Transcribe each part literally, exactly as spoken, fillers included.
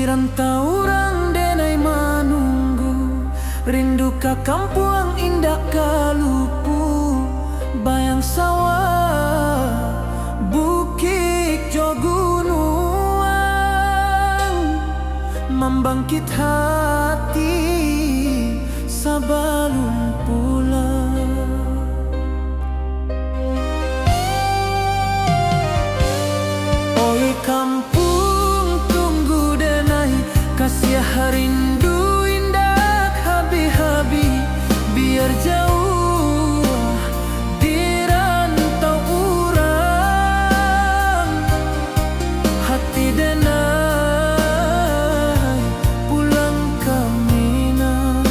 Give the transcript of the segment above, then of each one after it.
Rantau urang denai manunggu, rindu ka kampuang indak ka lupu, bayang sawah, bukik jo gunuang, mambangkit hati sabalun pulang. Oi kampuang, tunggu denai, kasiah rindu indak habih-habih, biar jauah di rantau urang, hati denai pulang ka Minang.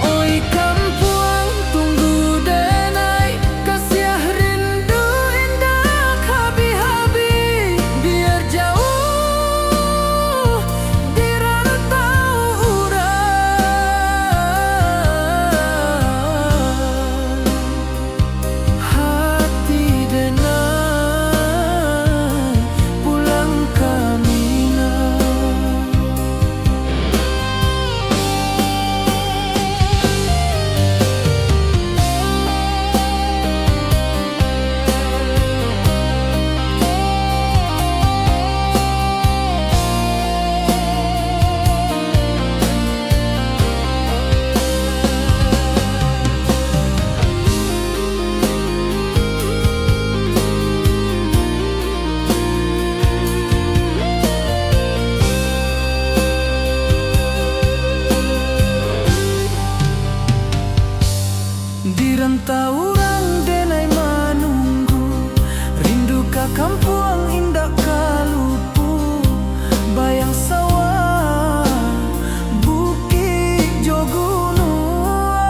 Oi kampuang, tunggu denai, kasiah rindu indak habih-habih, biar jauah di rantau urang, hati denai pulang ka Minang. Di rantau urang denai manunggu, rindu ka kampuang indak ka lupu, bayang sawah, bukik jo gunuang,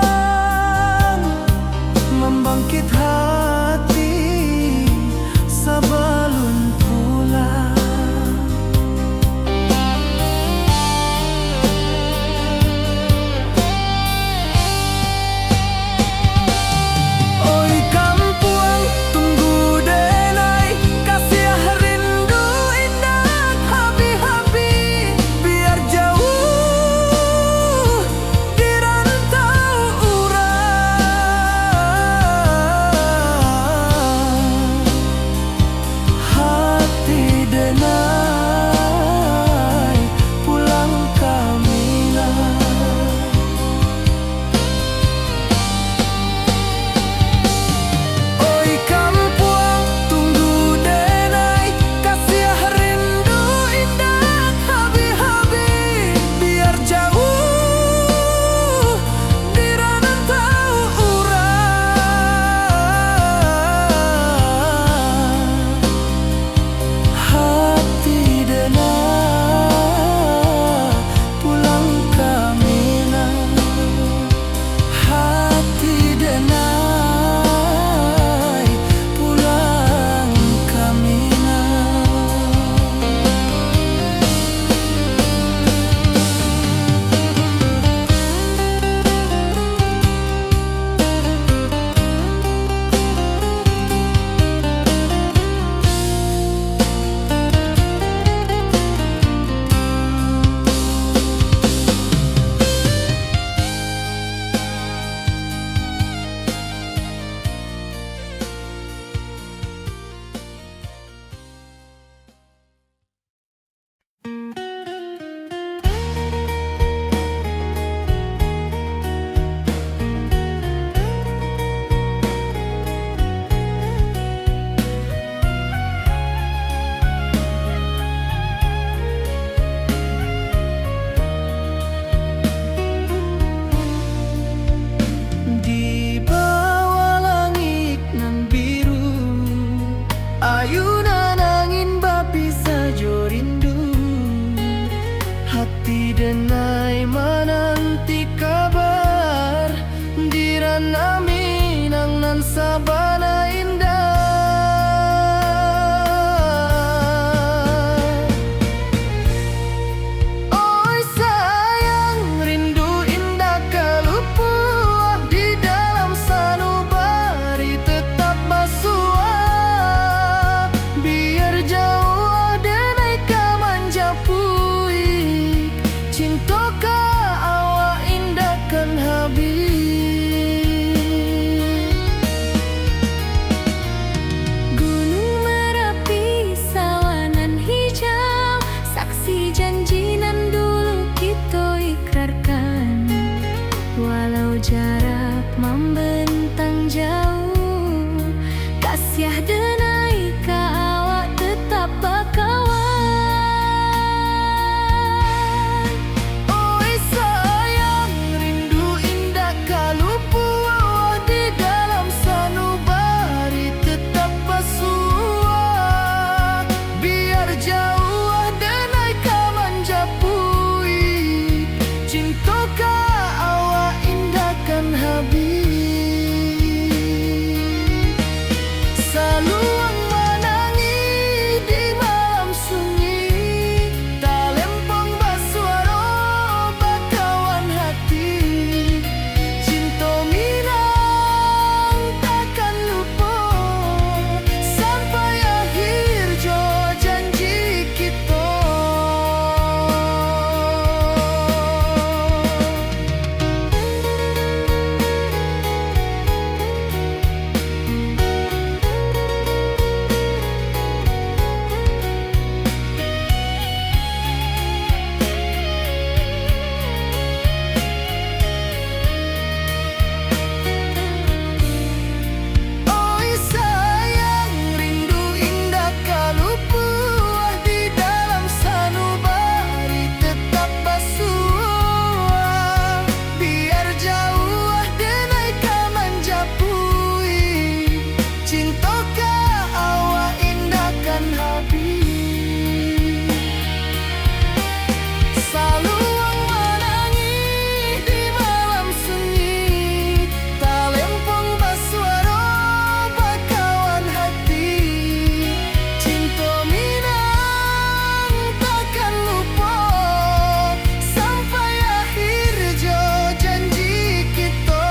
mambangkit hati sabalun pulang. Oi kampuang, tunggu denai, kasiah Arap mambentang jauah, kasiah denai ka awak tetap bakawan. Oi sayang, rindu indak ka lupo, di dalam sanubari tetap basuo. Biar jauah denai ka manjapui, cinto ka awak indak kan habih. Saluang manangih di malam sunyi, talempong basuaro bakawan hati. Cinto Minang takkan lupo, sampai akhir jo janji kito. Oi sayang, rindu indak ka lupo, di dalam sanubari tetap basuo. Biar jauah denai ka manjapui, cinto ka awak indak kan habih. Saluang manangih di malam sunyi, talempong basuaro bakawan hati. Cinto Minang takkan lupo, sampai akhir jo janji kito.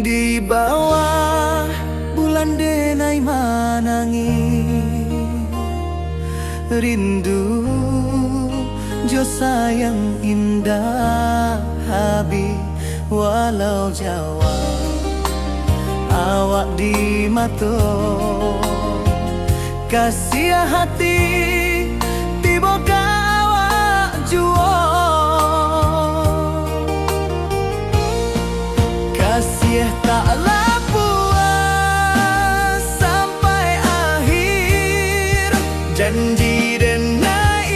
Di bawah bulan denai manangih, rindu jo sayang indak habih, walau jauah awak di mato. Kasiah hati tibo ka awak juo. Kasiah tak lah puas sampai akhir. Janji denai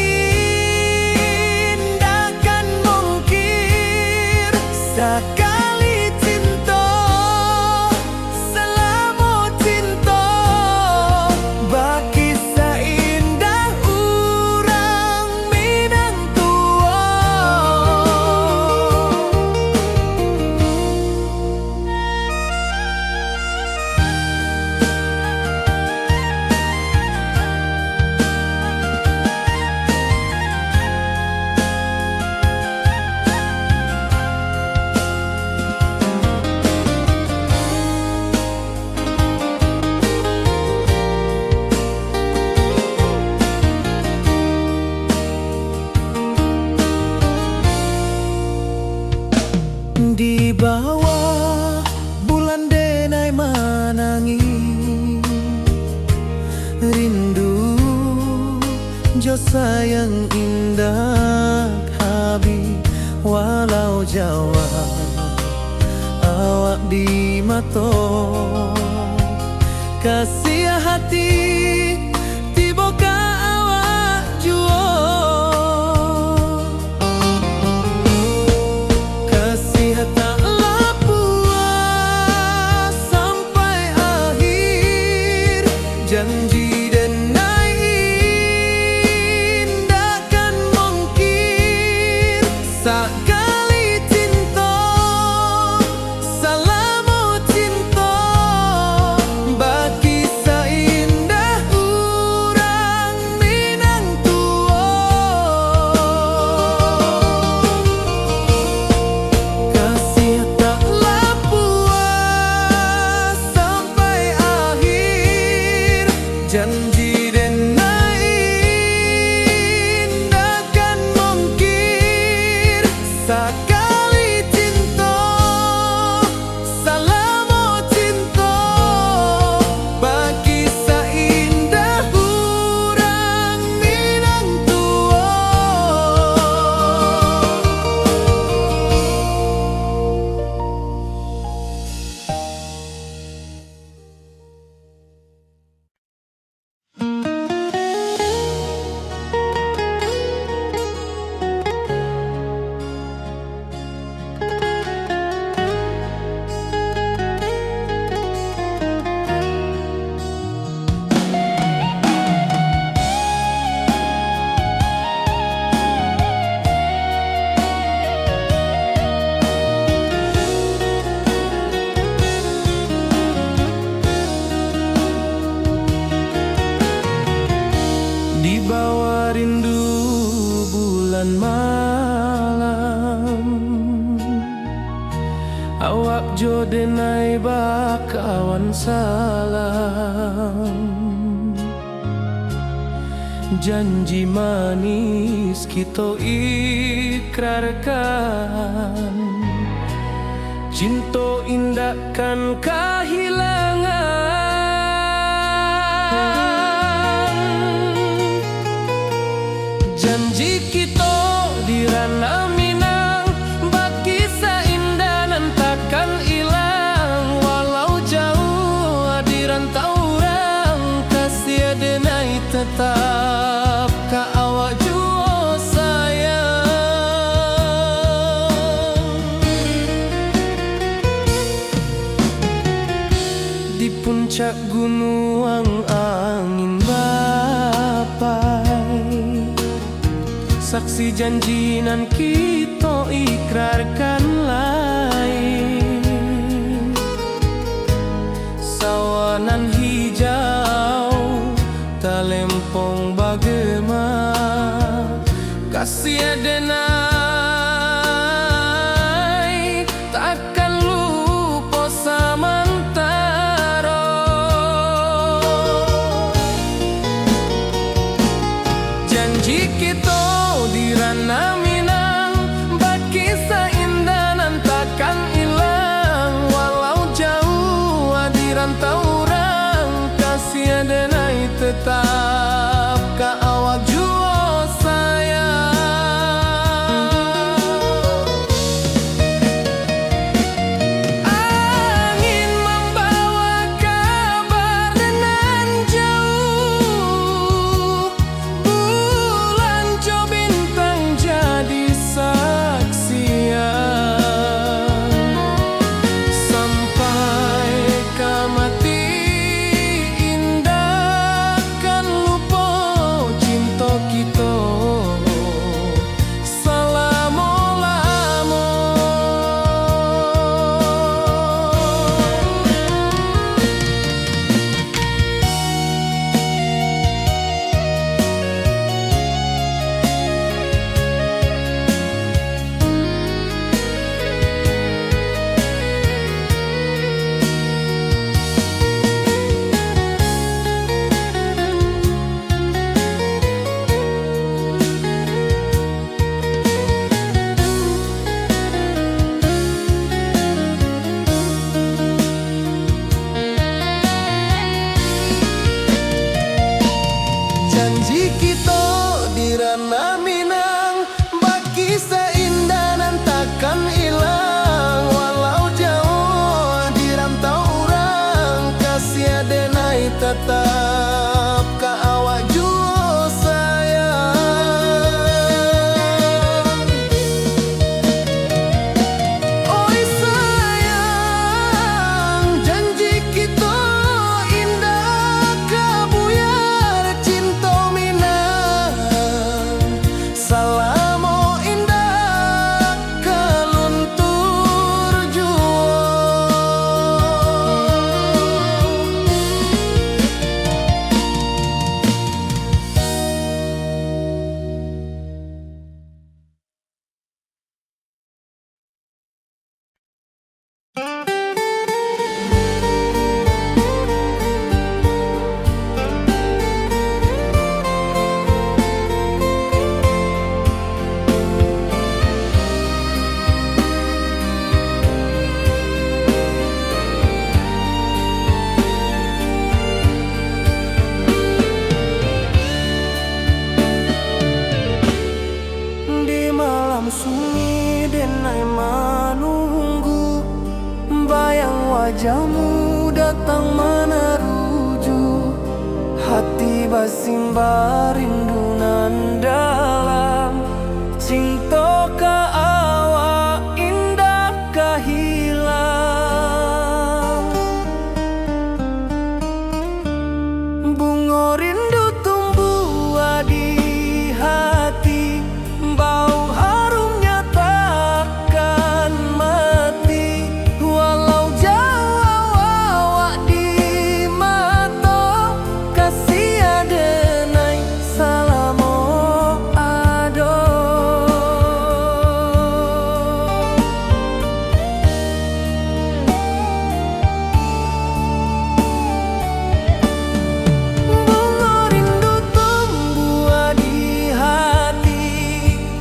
indak kan mungkir. Sakali cinto, salamo cinto, bakisah indah urang Minang tuo. Di bawah bulan denai manangih, rindu jo sayang indak habih, walau jauah awak di mato. Kasiah hati tibo ka awak juo. Kasiah tak lah puas sampai akhir. Janji denai Denai indak kan mungkin sakali cinto, salamo cinto, bakisah indah urang Minang tuo. Di bawah rindu bulan malam, awak jo denai bakawan salam. Janji manis kito ikrarkan, cinto indak kan kahilangan. Janji kito di Ranah Minang, bakisah indah nan takkan ilang. Walau jauah di rantau urang, kasih denai tetap ka awak juo sayang. Di puncak gunuang angin bapai, saksi janji nan kito ikrarkan lai. Sawah nan hijau, talempong bagema, kasih denai takkan lupo samantaro. Janji kito di Ranah Minang, bakisah indah nan takkan ilang. Walau jauah di rantau urang, kasih denai tetap ka awak juo sayang. Angin mambawa kabar nan jauah, bulan jo bintang jadi saksian. Sampai ka mati indak kan lupo cinto kito salamo-lamo. Janji kito di Ranah Minang, bakisah indah nan takkan ilang. Walau jauah di rantau urang, kasih denai tatap ka awak juo sayang. Oi sayang, janji kito indak ka buyar, cinto Minang. Basimba rindu nan dalam, cinto ka awak indak ka hilang. Bungo rindu tumbuah di hati, bau harumnya takkan mati. Walau jauah awak di mato, kasih adenai salamo ado. Bungo rindu tumbuah di hati,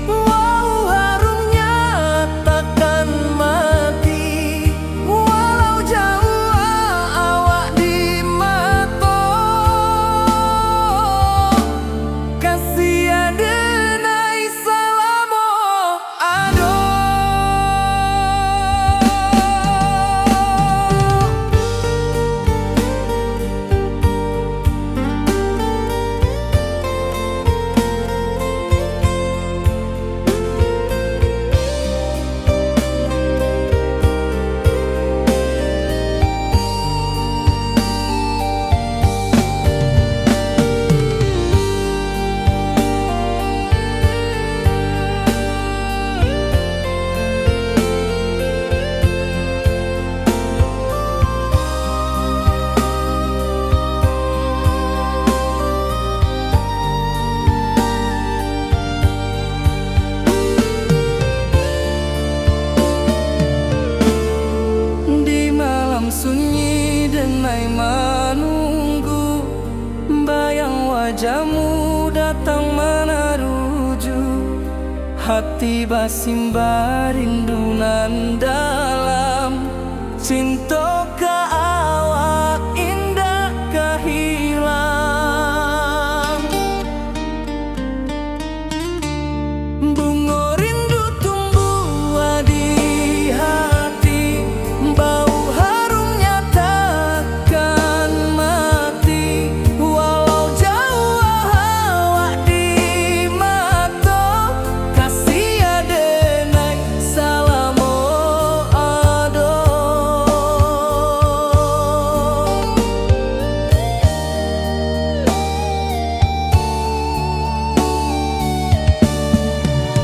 bau harumnya takkan mati. Walau jauah awak di mato, kasih adenai salamo ado. Di malam sunyi denai manunggu, bayang wajahmu datang manaruju. Hati basimba rindu nan dalam, cinto ka awak indak ka hilang. Bungo rindu tumbuah di hati, bau harumnya takkan mati. Walau jauah awak di mato, kasih adenai salamo ado.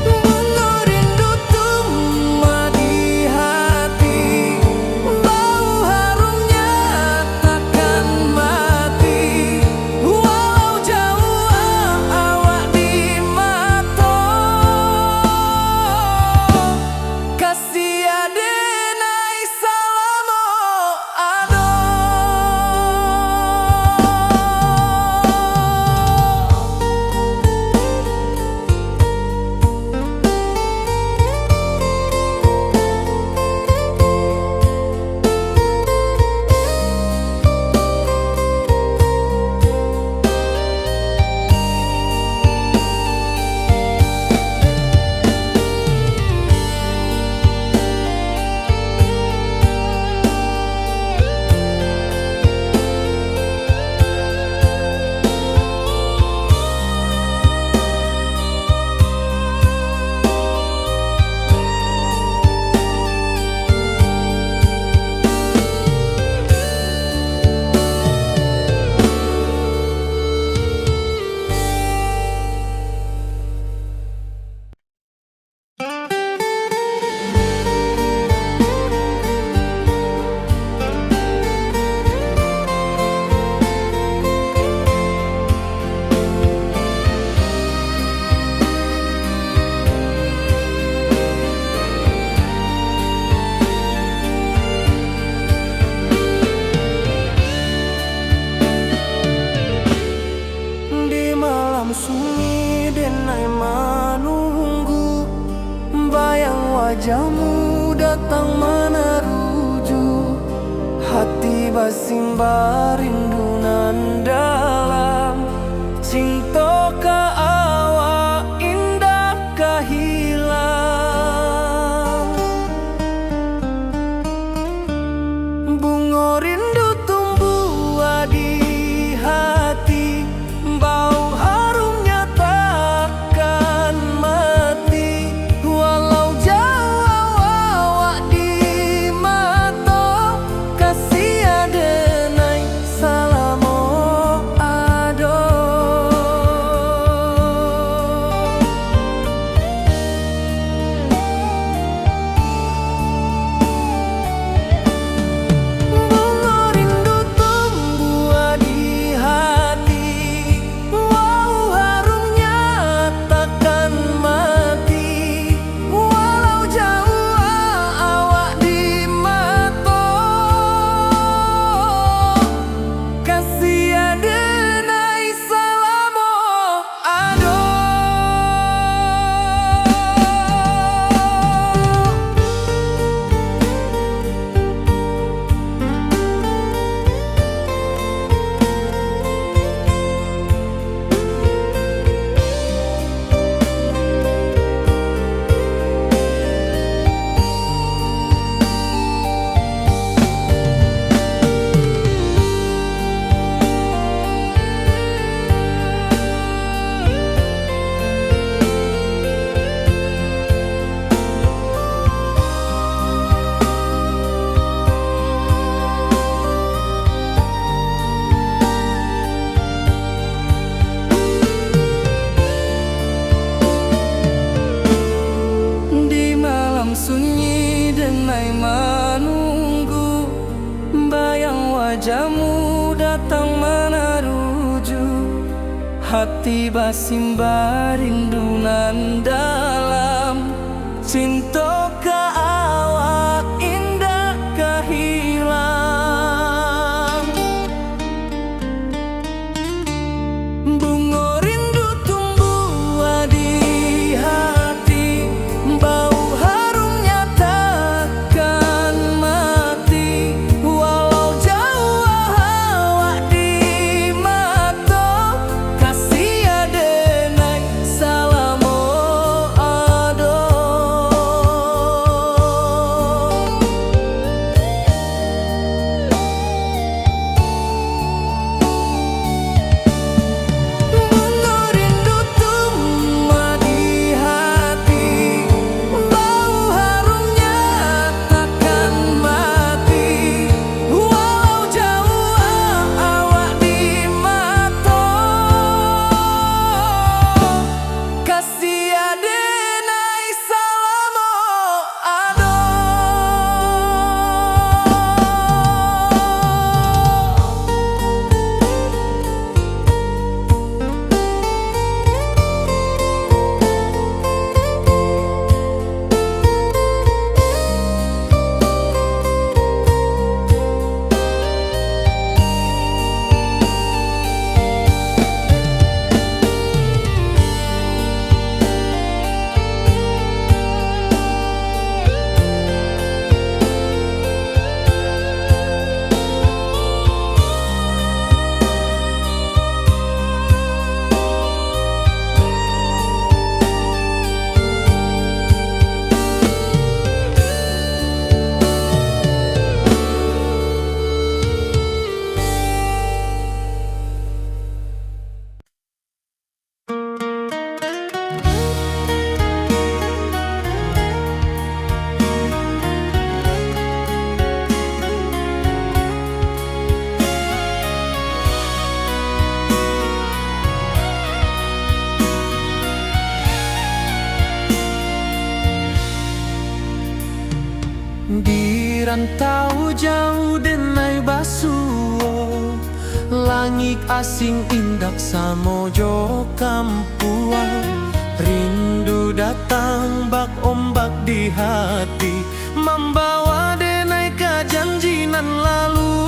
Bungo rindu tumbuah di hati, bau harumnya takkan mati. Walau jauah awak di mato, kasih adenai salamo ado. Di malam sunyi denai manunggu, bayang wajahmu datang manaruju. Hati basimba rindu nan dalam, cinto ka awak indak ka hilang. Bungo rindu tumbuah di hati, manunggu, bayang wajahmu datang manaruju. Hati basimba rindu nan dalam, cinto ka awak indak ka hilang. Bungo rindu tumbuah di hati, bau harumnya takkan mati. Walau jauah awak di mato, kasih adenai salamo ado. Bungo rindu tumbuah di hati, bau harumnya takkan mati. Walau jauah awak di mato, kasih adenai salamo ado. Di rantau jauah denai basuo, langik asing indak samo jo kampuang. Rindu datang bak ombak di hati, mambawa denai ka janji nan lalu.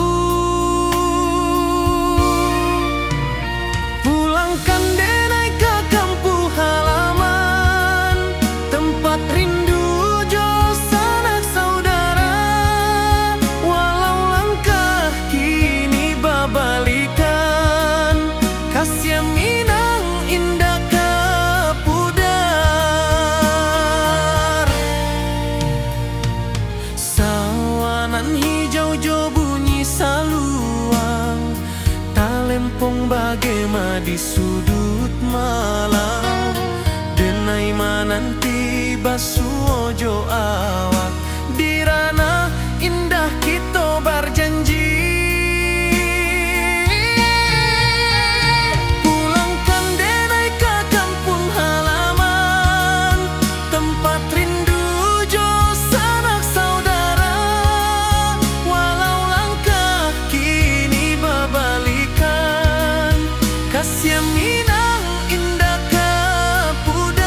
Pulangkan denai ka kampuang halaman, tempat rindu jo sanak saudara. Walau langkah kini babalikan, kasiah minang indak ka pudar. Sawanan hijau jo bunyi saluang, talempong bagema di suduik malam. Denai mananti basuo jo awak, di ranah indah kito barjanji. Pulangkan denai ka kampuang halaman, tempat rindu jo sanak saudara. Walau langkah kini babalikan, kasiah minang indak ka pudar.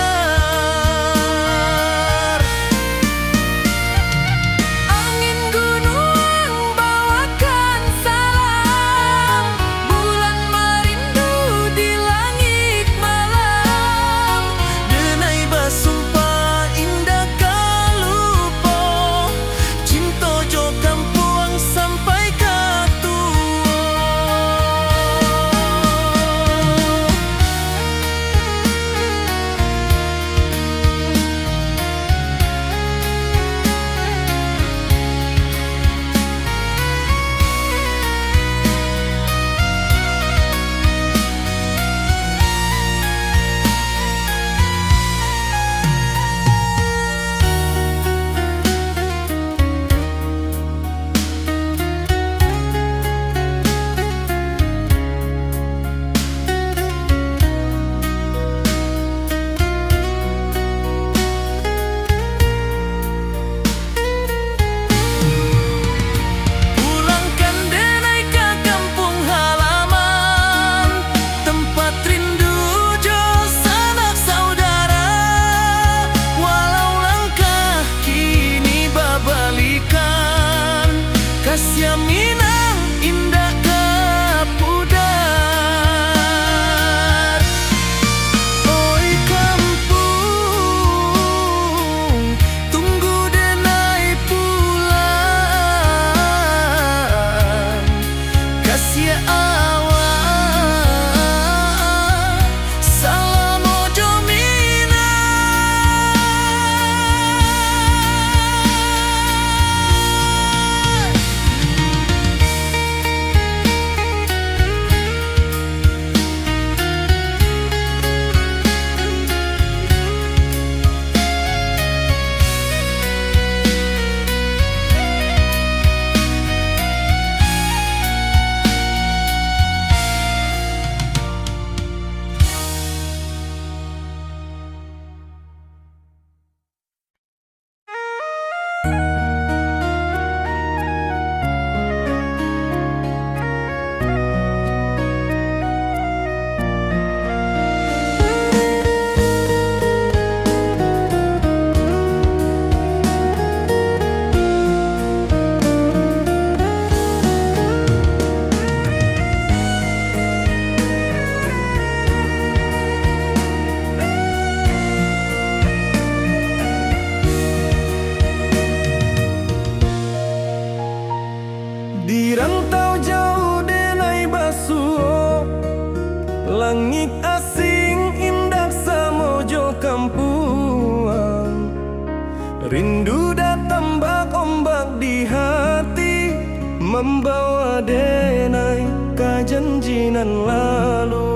Mambawa denai ka janji nan lalu.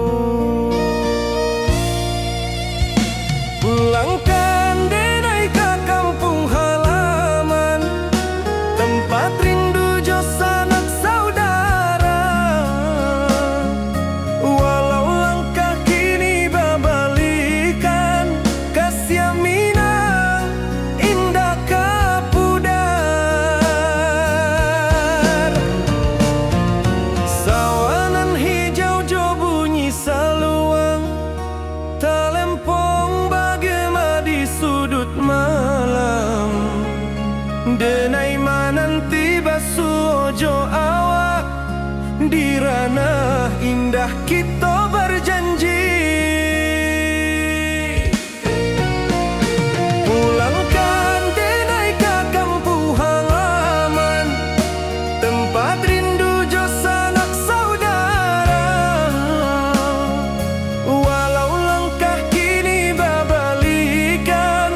Pulangkan denai ka kampuang halaman, tempat rindu jo sanak saudara. Walau langkah kini babalikan, ka Siaminang indak ka pudar. Sawah nan hijau jo bunyi saluang, talempong bagema di sudut malam. Denai mananti basuo jo awak, di ranah indah kito barjanji. Pulangkan denai ka kampuang halaman, tempat rindu jo sanak saudara. Walau langkah kini babalikan,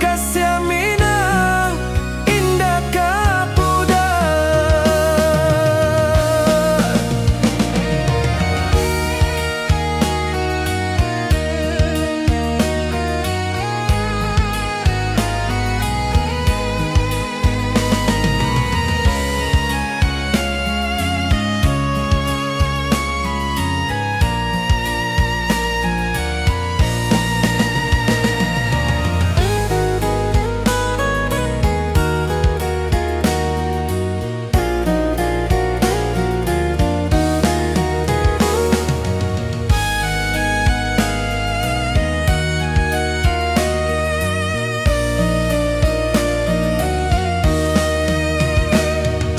ka Siaminang indak ka pudar.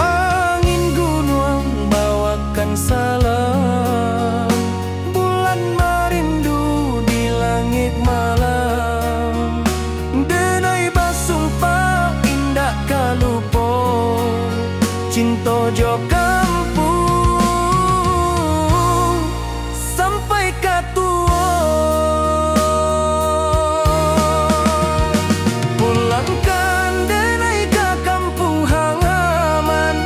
Angin gunuang bawakan salam, bulan marindu di langik malam. Denai basumpah indak ka lupo, cinto jo kampuang sampai ka tuo. Pulangkan denai ka kampuang halaman,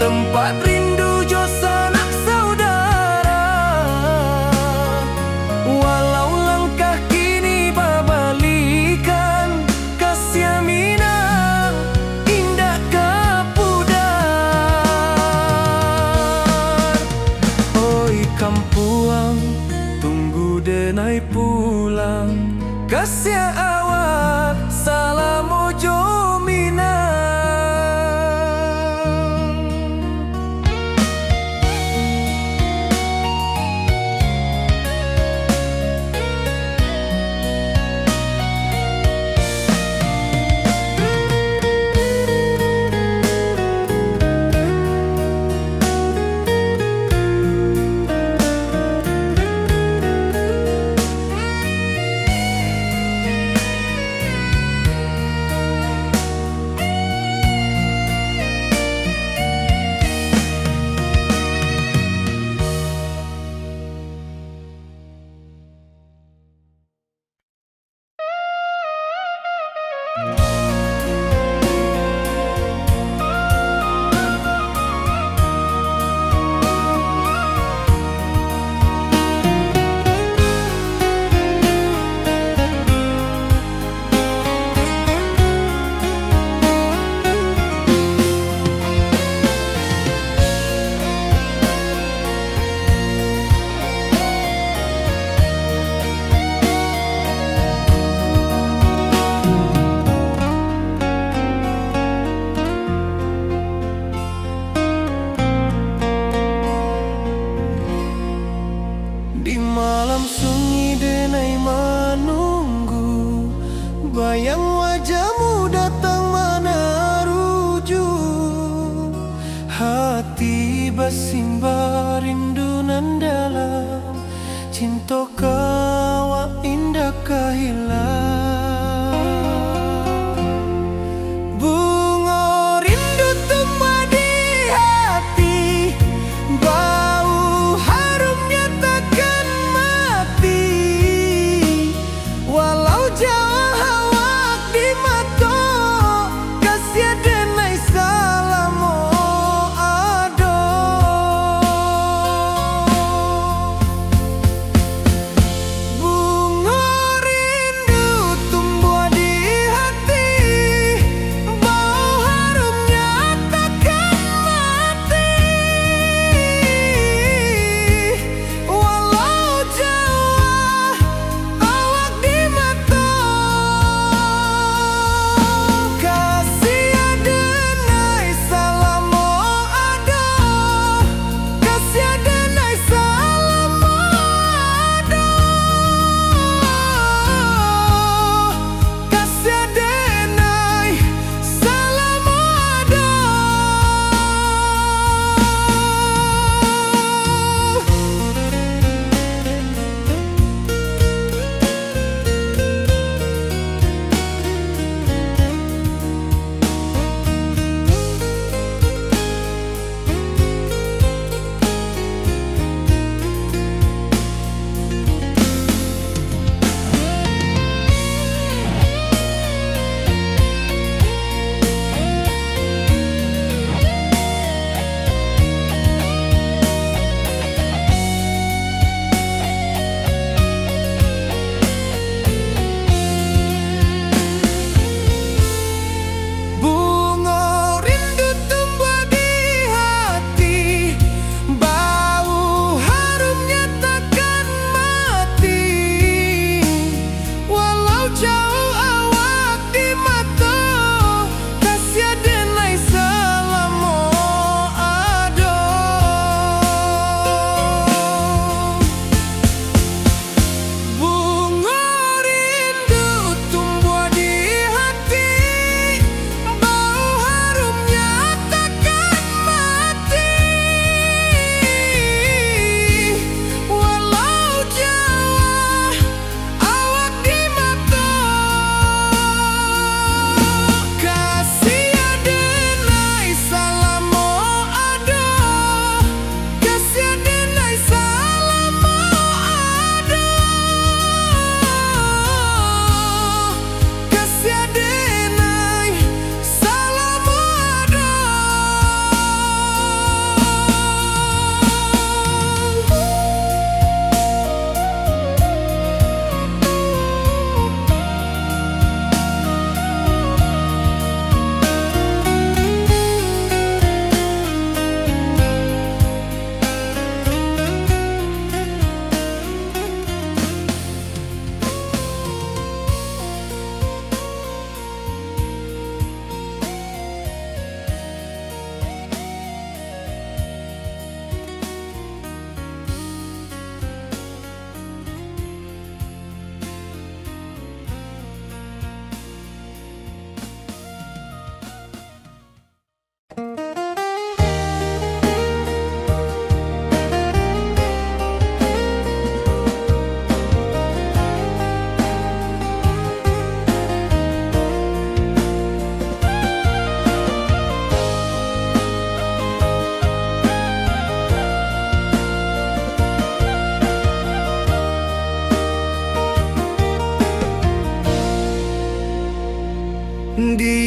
tempat rindu jo sanak saudara. Walau langkah kini babalikan, ka Siaminang indak ka pudar. Oi kampuang, tunggu denai pulang, kasiah awak salamo jo Minang. Di malam sunyi denai manunggu, bayang wajahmu datang manaruju. Hati basimba rindu nan dalam, cinto ka awak indak ka hilang. Bungo rindu tumbuah di hati, bau harumnya takkan mati. Walau jauah awak di mato, kasiah denai salamo.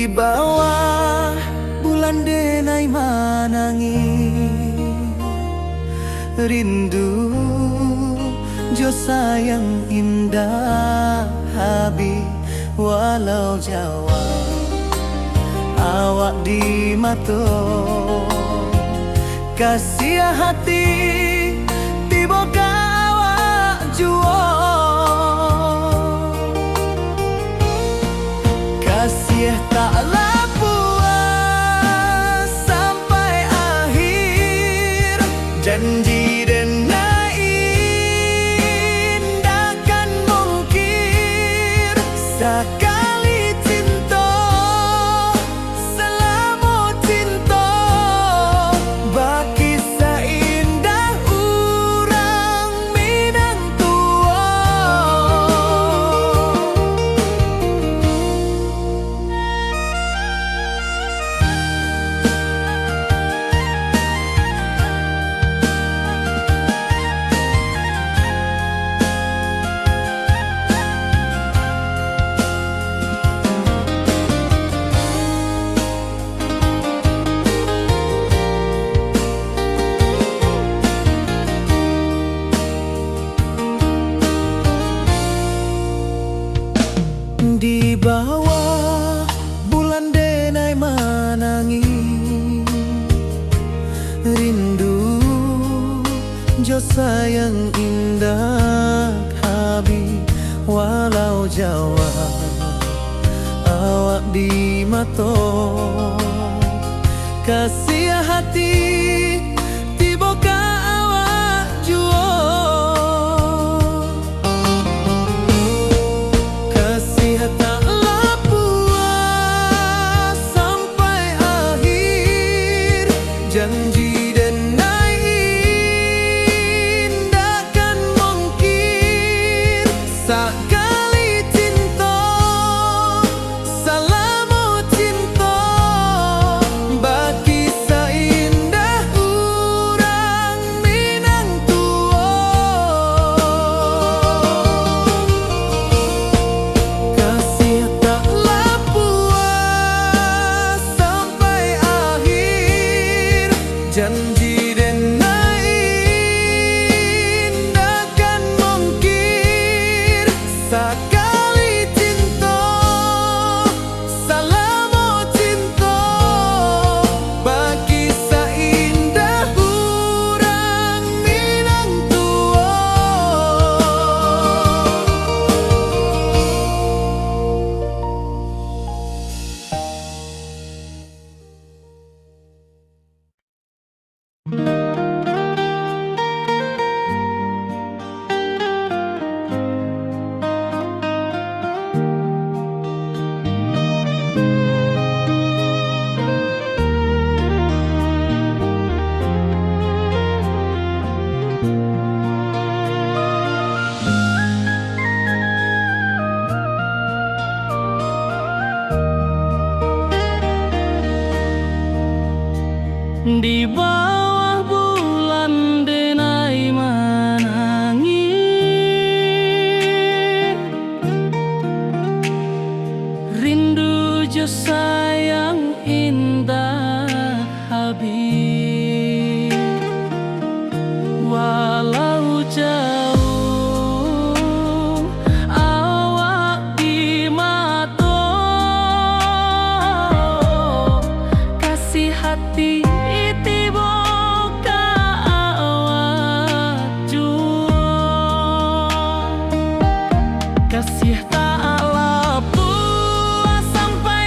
Bawah bulan denai manangih, rindu jo sayang indak habih, walau jauah awak di mato. Kasiah hati tibo ka awak juo. Kasiah tak lah puas sampai akhir. Janji denai indak kan mungkir. Sakali cinto, salamo cinto, bakisah indah urang Minang tuo. Di bawah bulan denai manangih, rindu jo sayang indak habih, walau jauah awak di mato. Kasiah hati tibo ka awak juo. Kasiah tak lah puas sampai akhir. Janji denai indak kan mungkir. Sakali cinto, salamo cinto, bakisah indah urang Minang tuo. Kasiah tak lah puas sampai akhir. Janji denai indak kan mungkir. Sakali cinto, salamo cinto, bakisah indah urang Minang tuo. Di bawah bulan denai manangih, rindu jo sayang indak habih. Walau jauah awak di mato, kasiah hati tibo ka awak juo. Kasiah tak lah puas sampai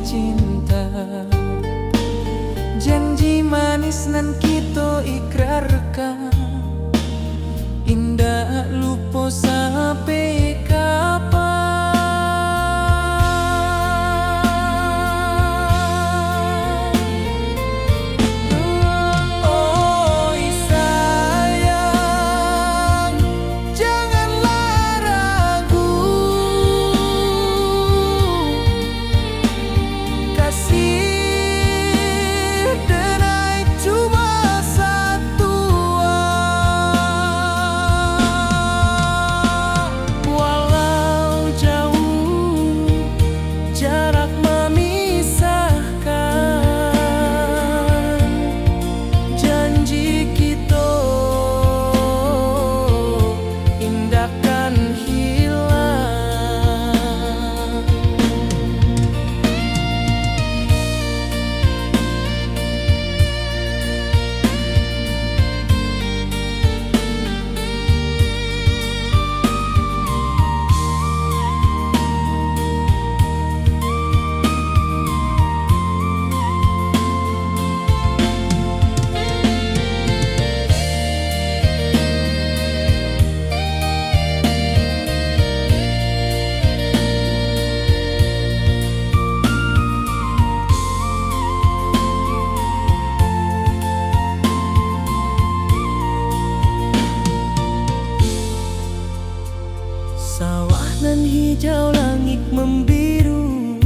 cinta. Janji manis nan kito ikrarkan, indak lupo sampai kapan. Oi sayang, janganlah ragu. Kasih denai cuma satu, walau jauh jarak memisahkan, janji kito indak kan hilang. Sawah nan hijau, langik mambiru,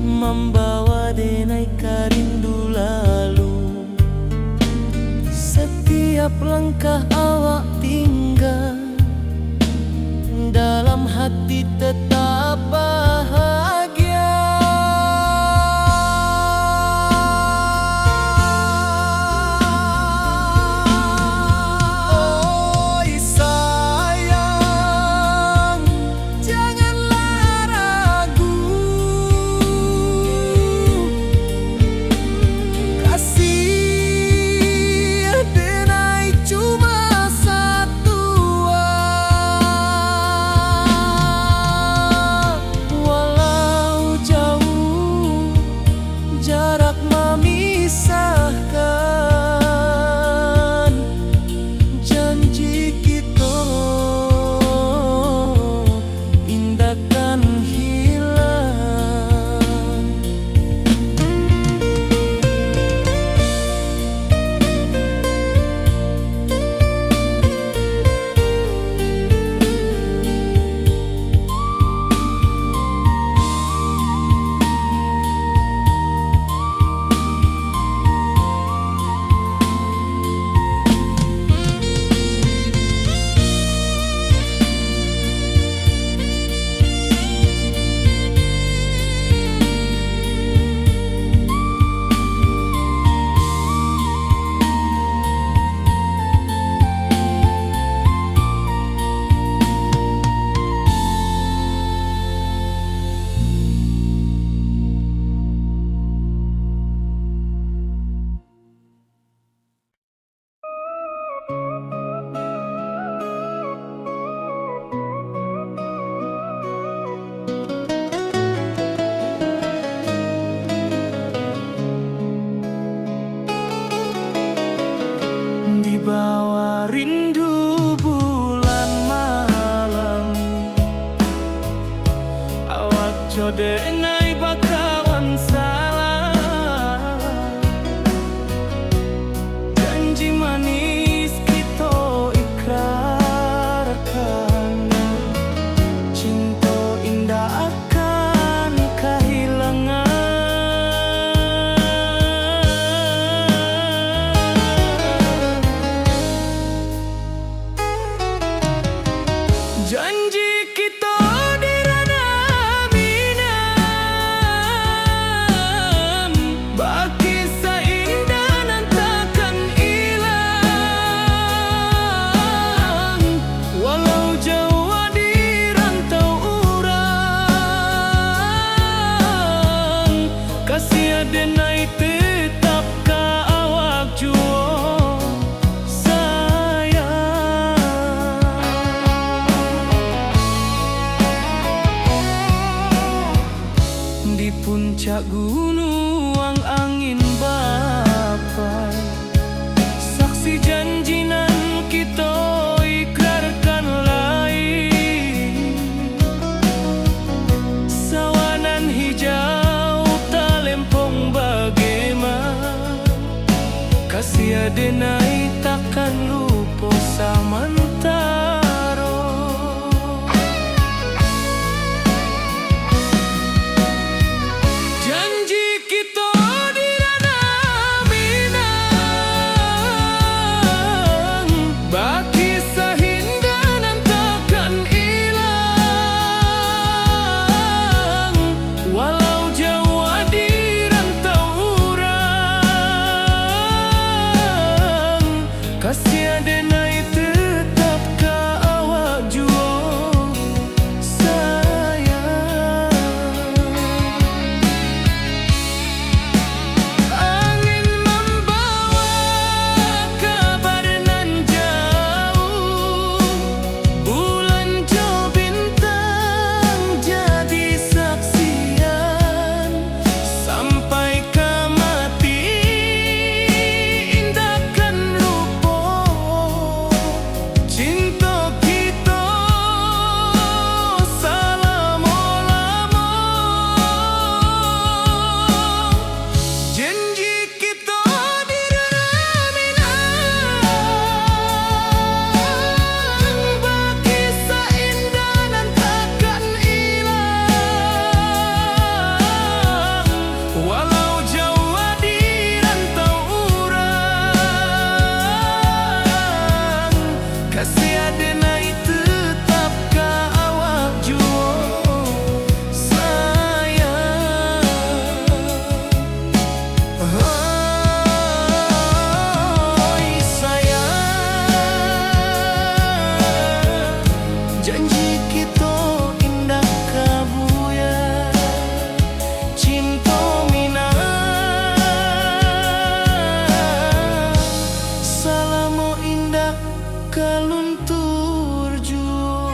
mambawa denai ka rindu lalu. Satiap langkah awak tingga, dalam hati tetap bahagia. Oi sayang, janganlah ragu. Kasih denai cuma satu, walau jauh jarak memisahkan, janji kito indak kan hilang. Di bawah rindu bulan malam, awak jo denai bakawan salam. Janji manis kito ikrarkan, cinto indak akan kahilangan. Janji kito di Ranah Minang. denai takkan lupo samantaro. Janji kito di Ranah Minang, bakisah indah nan takkan ilang. Walau jauah di rantau urang, kasih denai tetap ka awak juo, sayang. Angin mambawa kabar nan jauah, bulan jo bintang jadi saksian. Sampai ka mati indak kan lupo, cinto kito salamo-lamo. Janji kito di Ranah Minang, bakisah indah nan takkan ilang. Walau jauah di rantau urang, kasih denai tetap ka awak juo, sayang. Hoi sayang, janji kito indak ka buyar. Cinto Minang salamo indak ka luntur juo.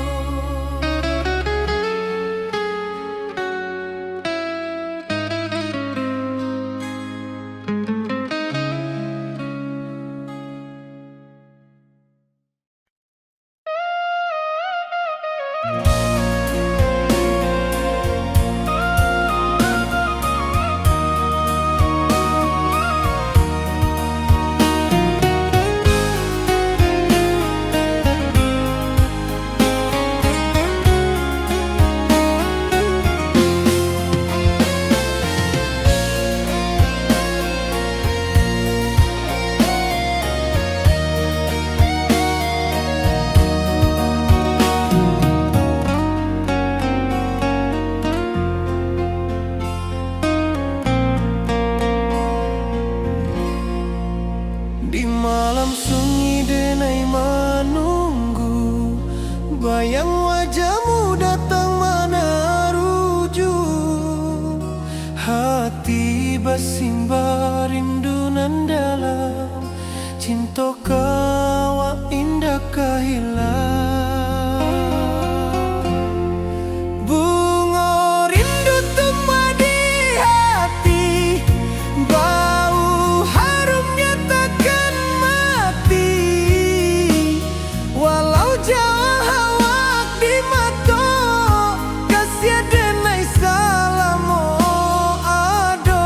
Di malam sunyi denai manunggu, bayang wajahmu datang manaruju. Hati basimbah rindu nan dalam, cinto ka awak indak ka hilang. Bungo rindu tumbuah di hati, bau harumnya takkan mati. Walau jauah awak di mato, kasih denai salamo ado.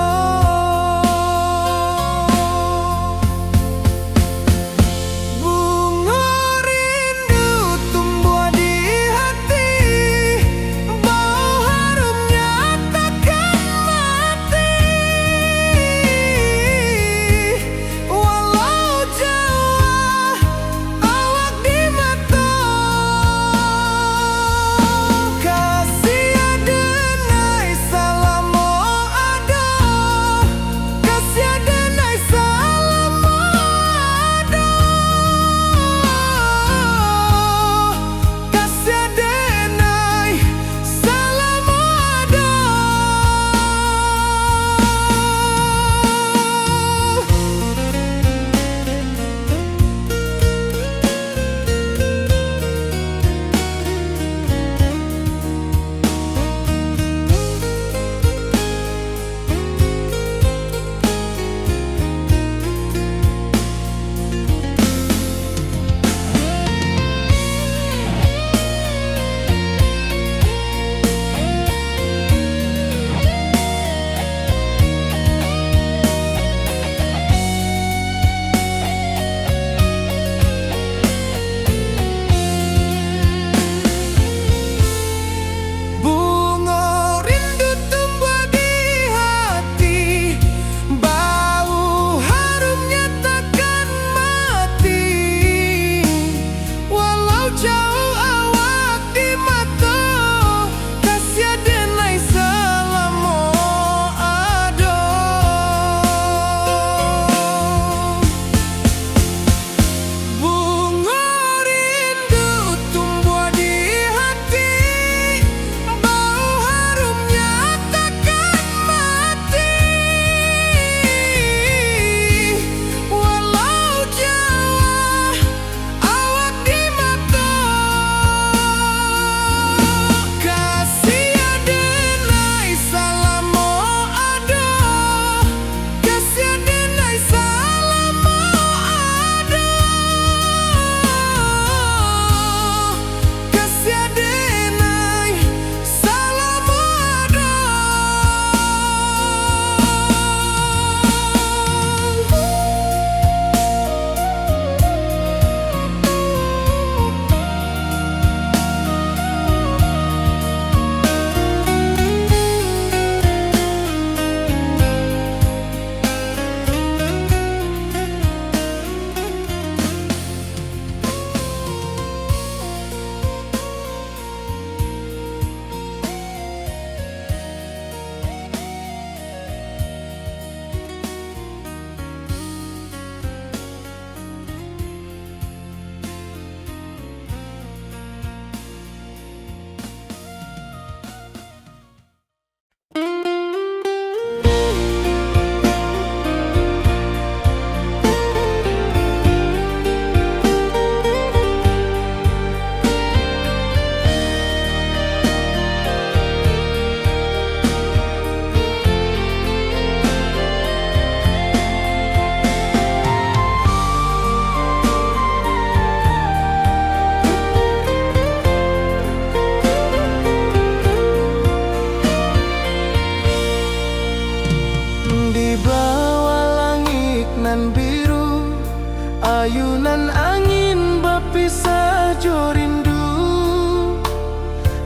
Nan angin bapisah jo rindu,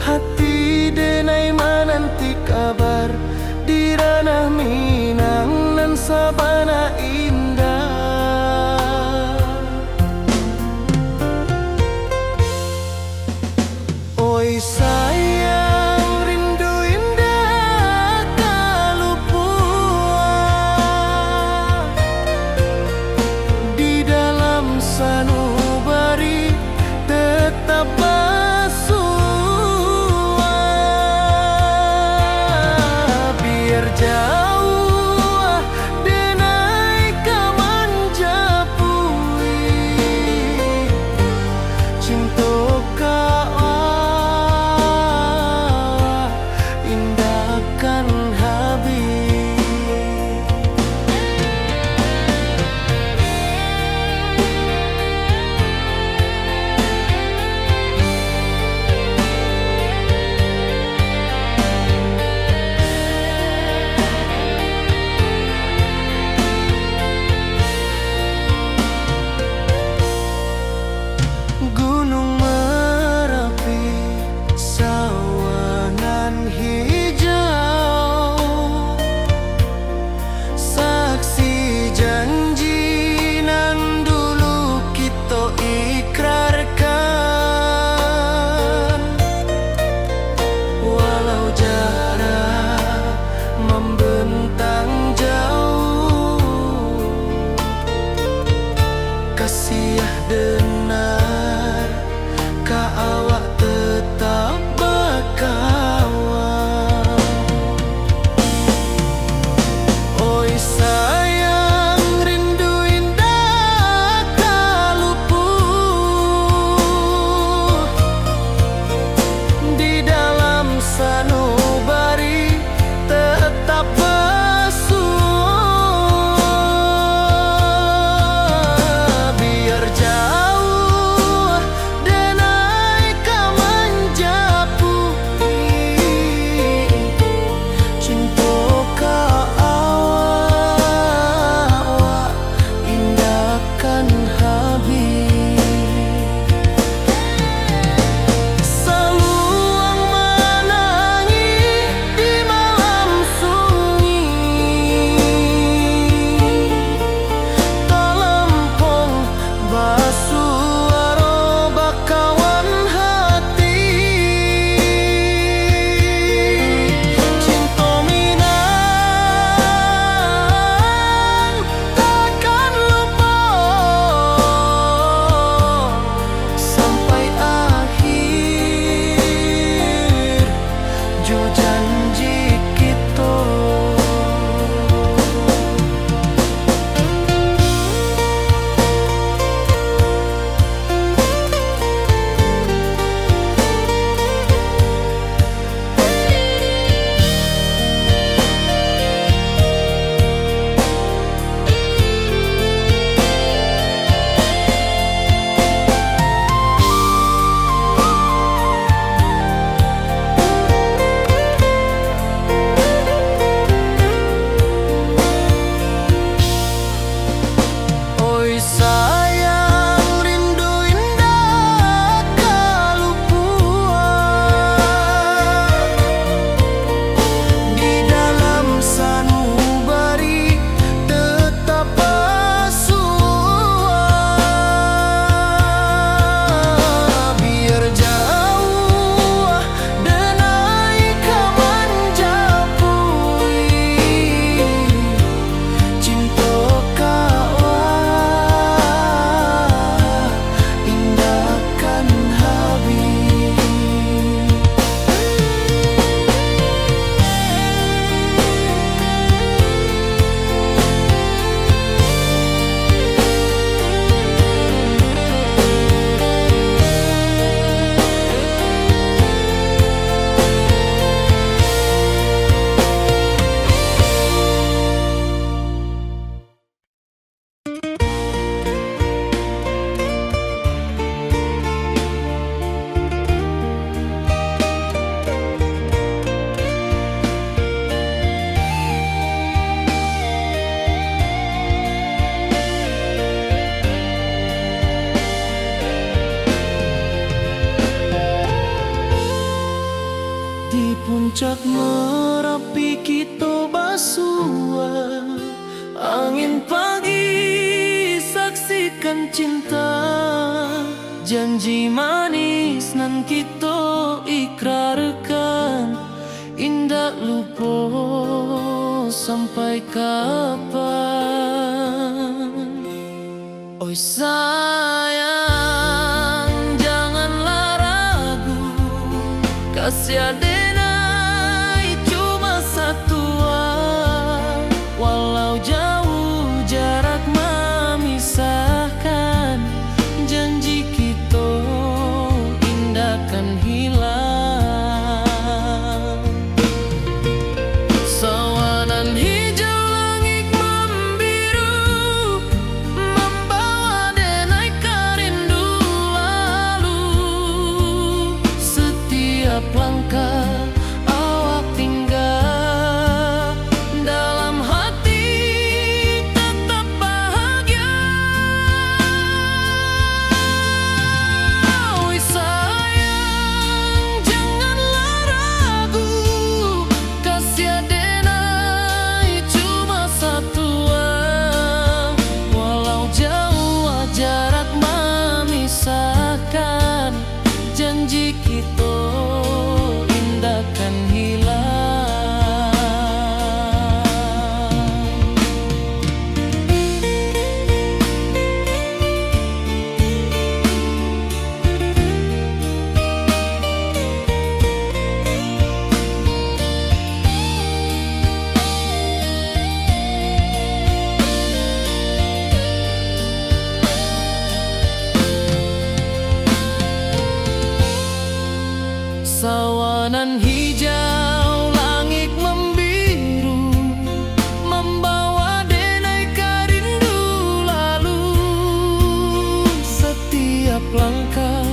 hati denai mananti kabar di ranah Minang nan sabana indah. Oi sayang, rindu indak ka lupuak. Di dalam sanubari tetap basuah. Biar jauah dena Puncak Marapi kito basuah, angin pagi saksikan cinta, janji manis nan kito ikrarkan, indak lupo sampai kapan. Oi sayang, janganlah ragu, kasih adenai cuma satua. Walau jauh jarak mamisahkan, janji kito indak kan hilang. Sawanan hijau langik mambiru, mambawa denai ka rindu lalu. Setiap langkah awak tingga, dalam hati tetap bahagia. Oi sayang, janganlah ragu, kasih adenai cuma satua. Walau jauh jarak mamisahkan, janji kito indak kan hilang. Sawanan hijau langik mambiru, mambawa denai ka rindu lalu. Setiap langkah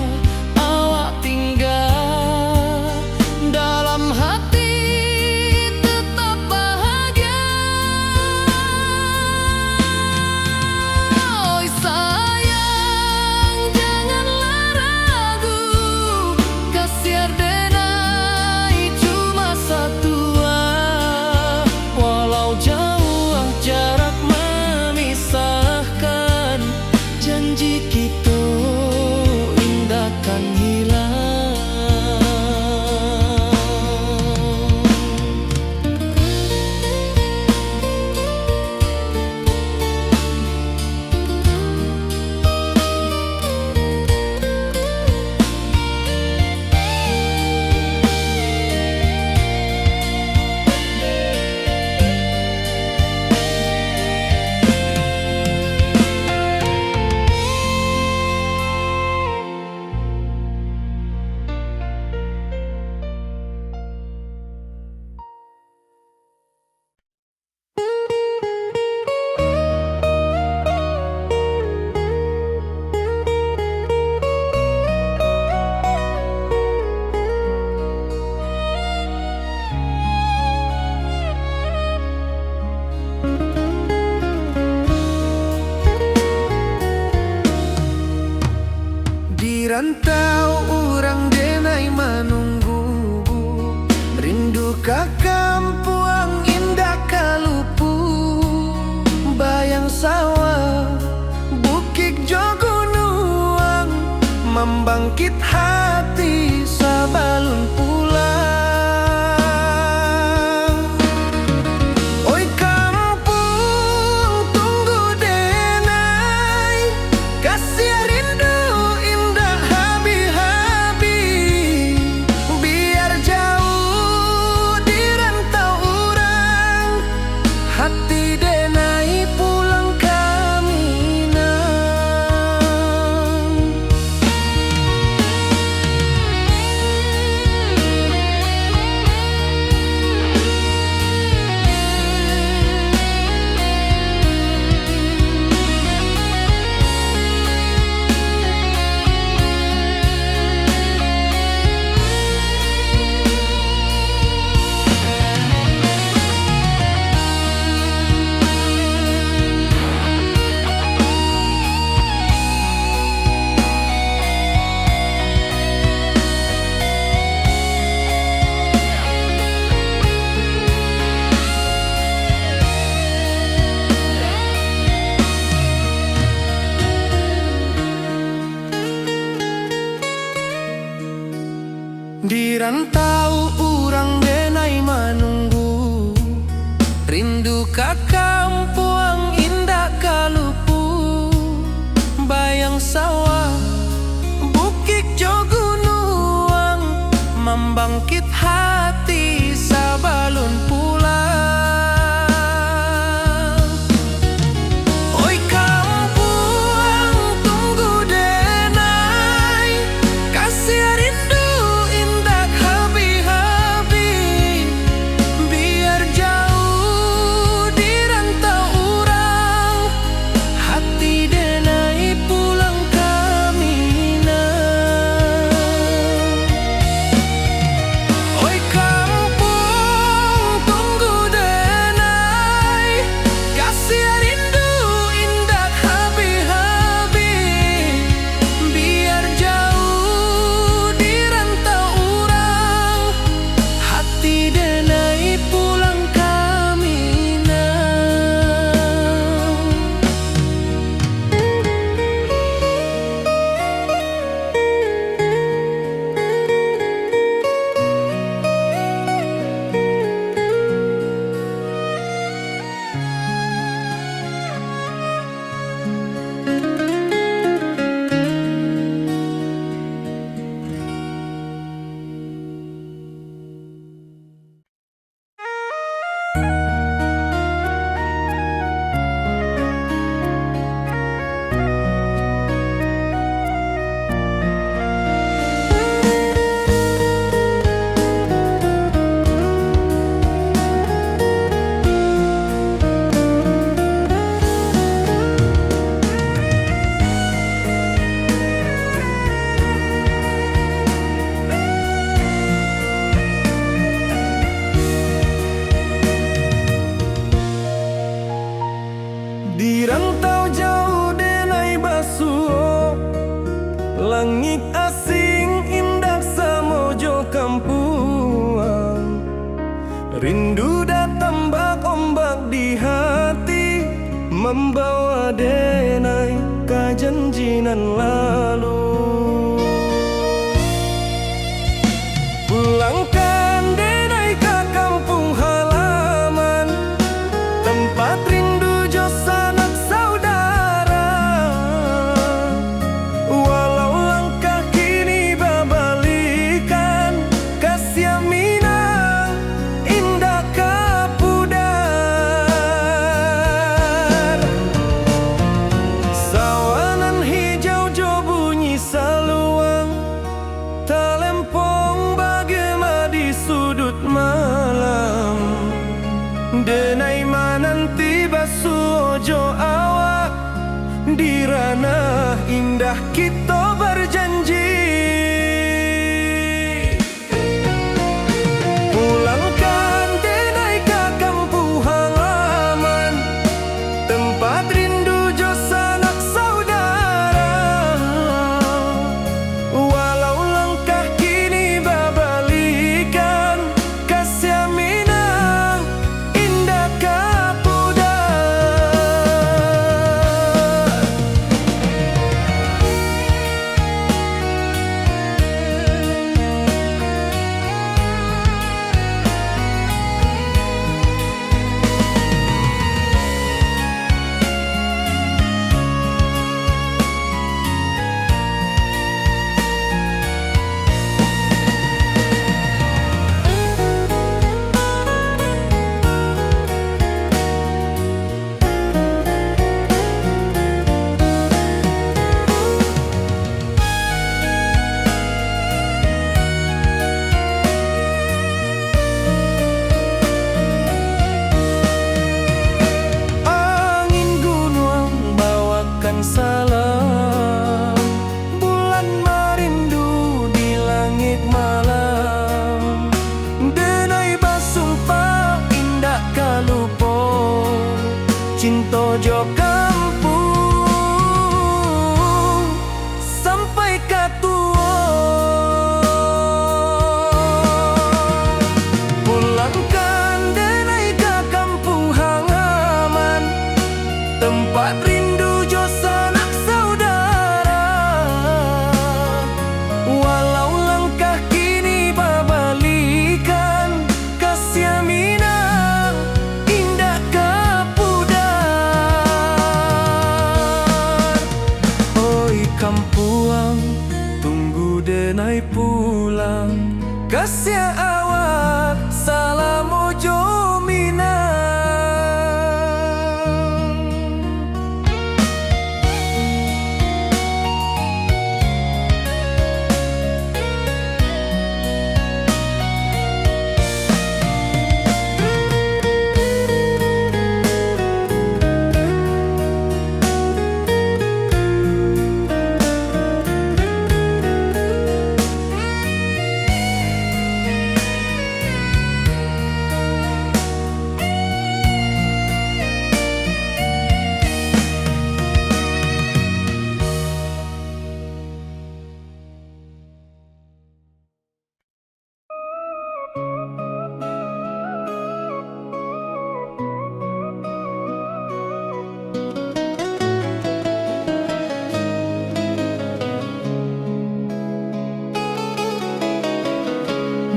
awak tingga, dalam hati tetap bahagia. Oi sayang, janganlah ragu, kasih adenai cuma satua. Walau jauh jarak mamisahkan, janji kito indak kan hilang. Di rantau urang denai manunggu, rindu ka kampuang indak ka lupu. Bayang sawah, bukik jo gunuang, mambangkit hati sabalun pulang. Oi kampuang, tunggu denai, kasiah rindu indak habih-habih. Biar jauah di rantau urang, hati denai pulang ka Minang. Di rantau urang denai manunggu, rindu ka kampuang indak ka lupu. Bayang sawah, bukik jo gunuang, mambangkit hati sabalun pulang. Oi kampuang, tunggu denai, kasiah rindu indak habih-habih. Biar jauh di rantau urang, hati denai pulang ka Minang. Oi kampuang, tunggu denai, kasiah rindu indak habih-habih. Biar jauh di rantau urang, hati denai pulang ka Minang. Di rantau jauah denai basuo, langik asing indak samo jo kampuang. Rindu datang bak ombak di hati, mambawa denai ka janji nan lalu. Pulangkan denai ka kampuang halaman, tampat rindu jo sanak saudara. Walau langkah Tunggu denai pulang, kasiah awak salamo jo Minang.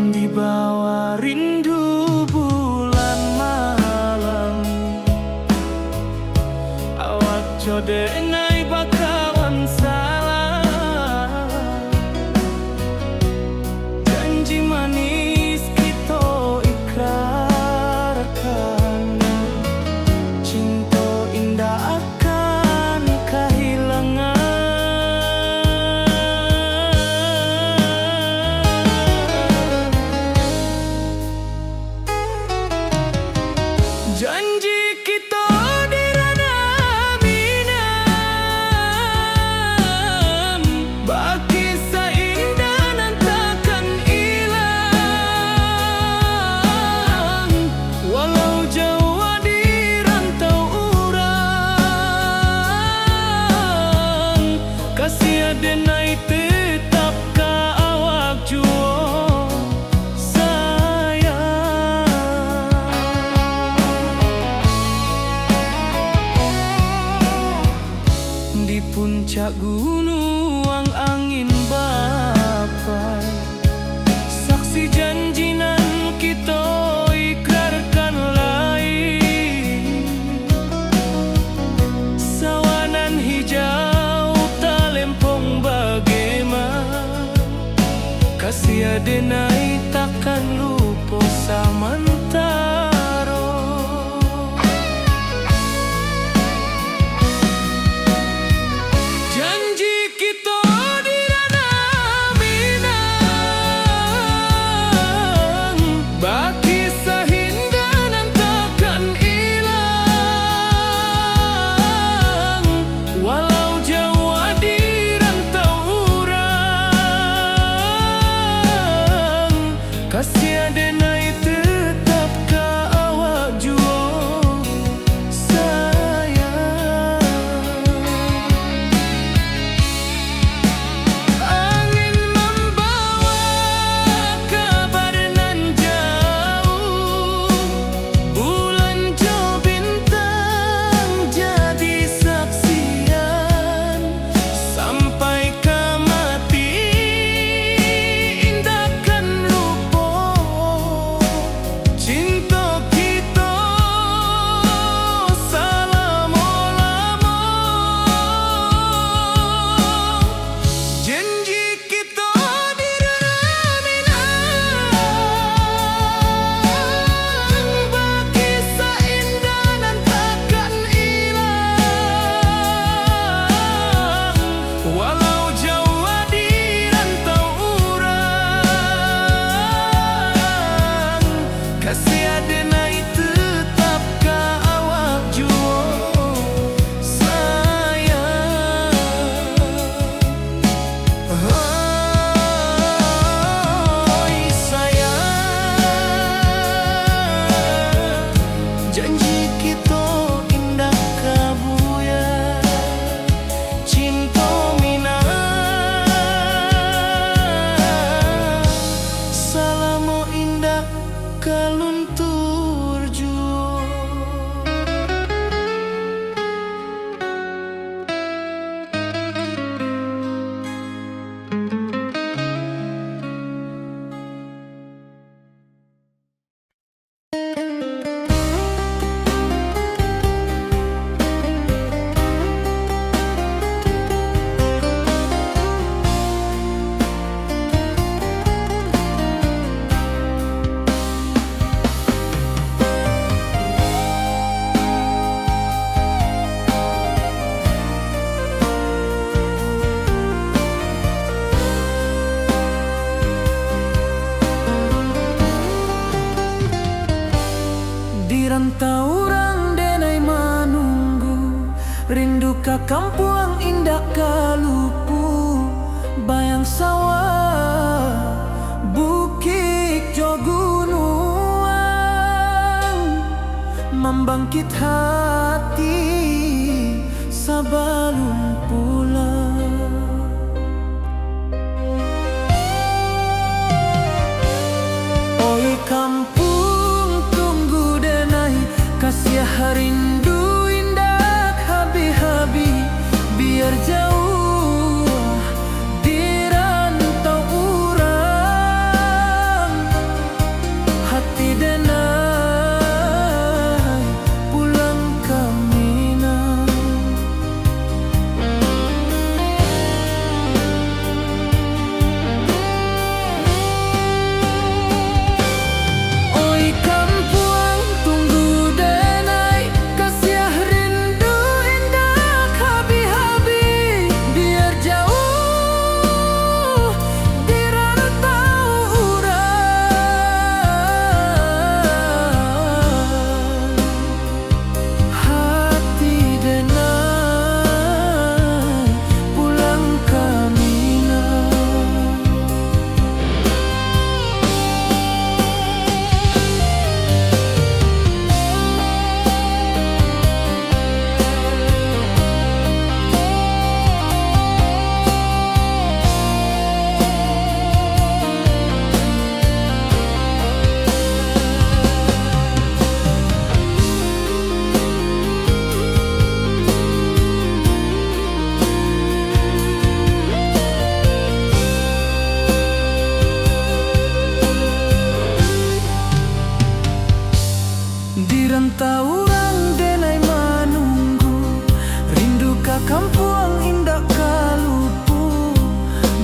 Di bawah rindu bulan malam, awak jo denai bakawan salam. Janji manis kito ikrarkan, cinto indak akan kahilangan. Janji kito di ranah Minang, bakisah indah nan takkan ilang. Walau jauah di rantau urang, kasiah denai tetap ka awak juo sayang. Di puncak gunuang angin bapai, saksi janji nan kito ikrarkan lai. Sawah nan hijau talempong bagema, kasiah denai takkan lupo samantaro. Janji kito di ranah Minang, bakisah indah nan takkan ilang. Walau jauah di rantau urang, kasiah denai tetap Kampuang indak ka lupo, bayang sawah, bukik jo gunuang, mambangkik hati sabalun pulang. Oi kampuang, tunggu denai, kasiah rindu indak habih-habih, biar jauah di rantau urang, hati denai pulang ka Minang. Oi kampuang, tunggu denai, kasiah rindu indak habih-habih, biar jauah di rantau urang, hati denai pulang ka Minang. Di rantau urang denai manunggu, rindu ka kampuang indak ka lupo,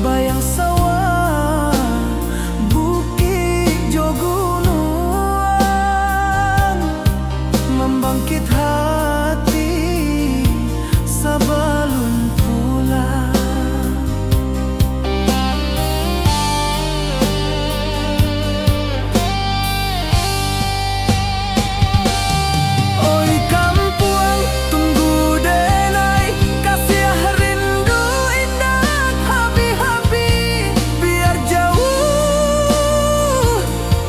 bayang sawah, bukik jo gunuang, mambangkik hati sabalun pulang. Oi kampuang, tunggu denai, kasiah rindu indak habih-habih, biar jauah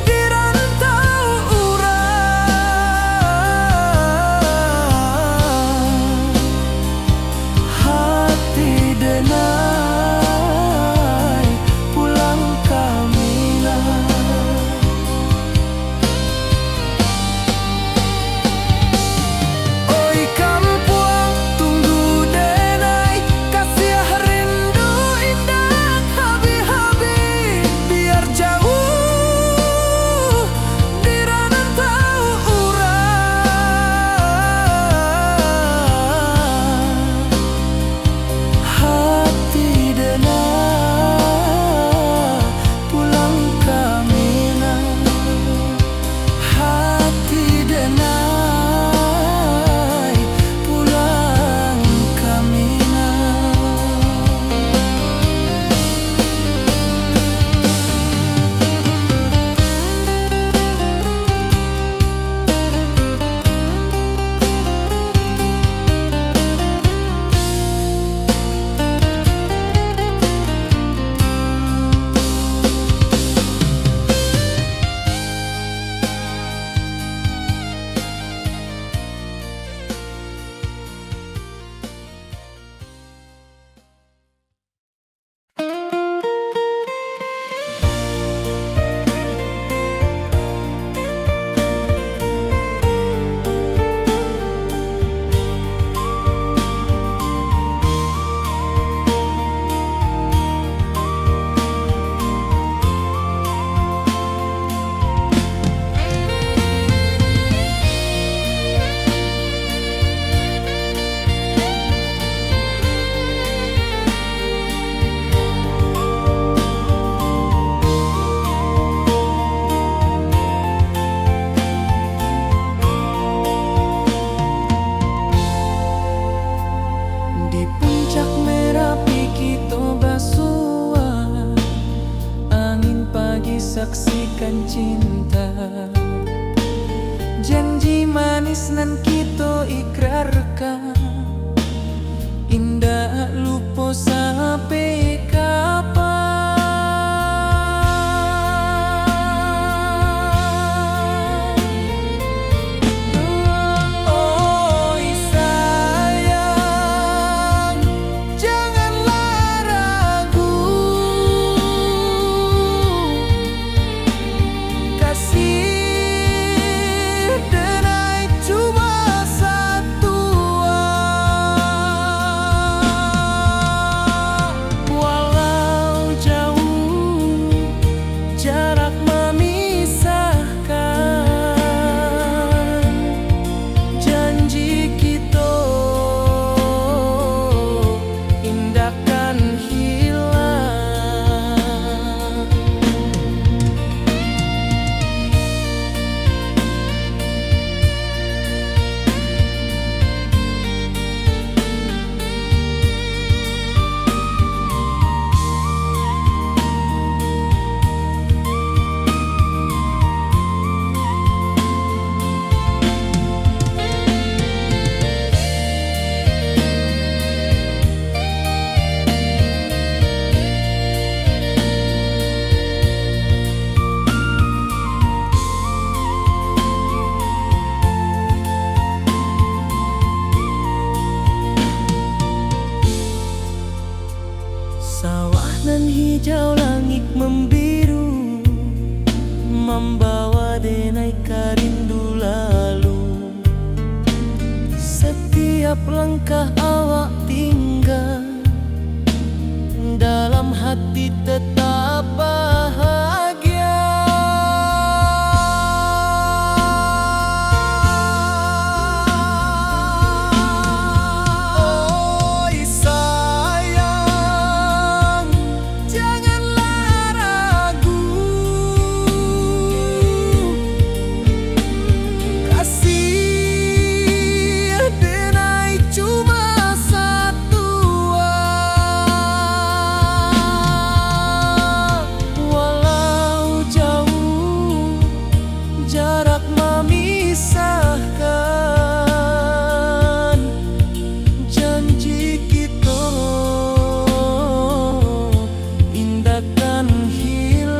di rantau urang, hati denai pulang ka Minang. Oi kampuang, tunggu denai, kasiah rindu indak habih-habih, biar jauah di rantau urang, hati denai pulang ka Minang, hati denai pulang ka Minang. Di puncak Merapi kito basua, angin pagi saksikan cinta. Janji manis nan kito ikrarkan, Hijau langik membiru, mambawa denai ka rindu lalu. Setiap langkah awak tingga, dalam hati tetap bahagia. Oi sayang, janganlah ragu. Kasih denai cuma satu, ah. Walau jauh jarak memisahkan, janji kito indak kan hilang.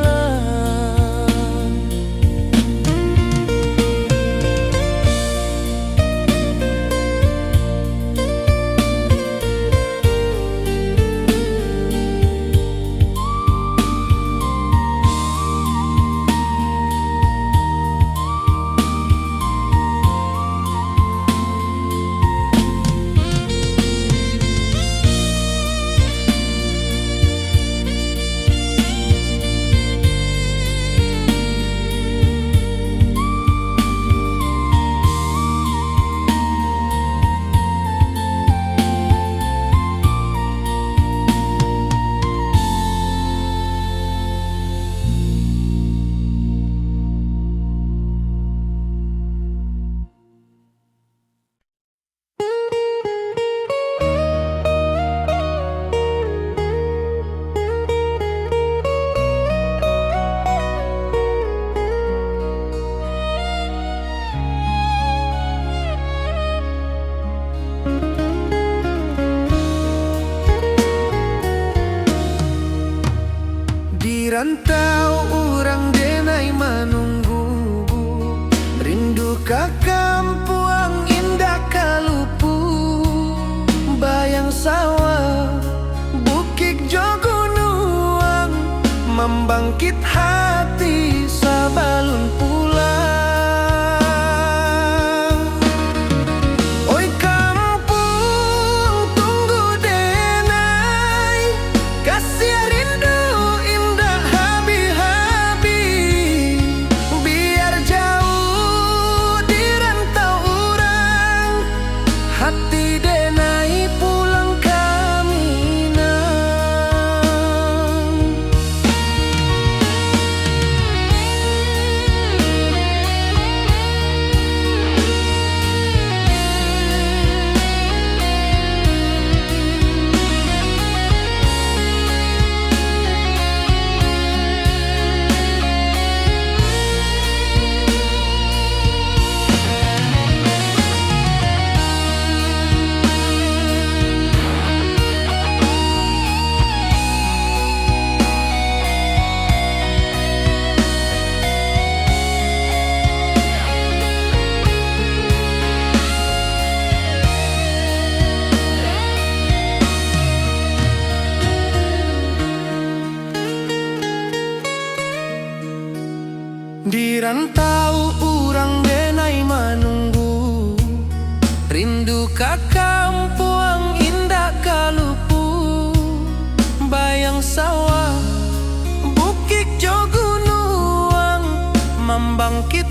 Di rantau urang denai manunggu, rindu ka kampuang indak ka lupu. Bayang sawah, bukik jo gunuang, mambangkit hati sabalun pulang. Oi kampuang, tunggu denai, kasiah rindu indak habih-habih. Biar jauh di rantau urang, hati denai pulang ka Minang. Di rantau urang denai manunggu, rindu ka kampuang indak ka lupu. Bayang sawah, bukik jo gunuang, mambangkit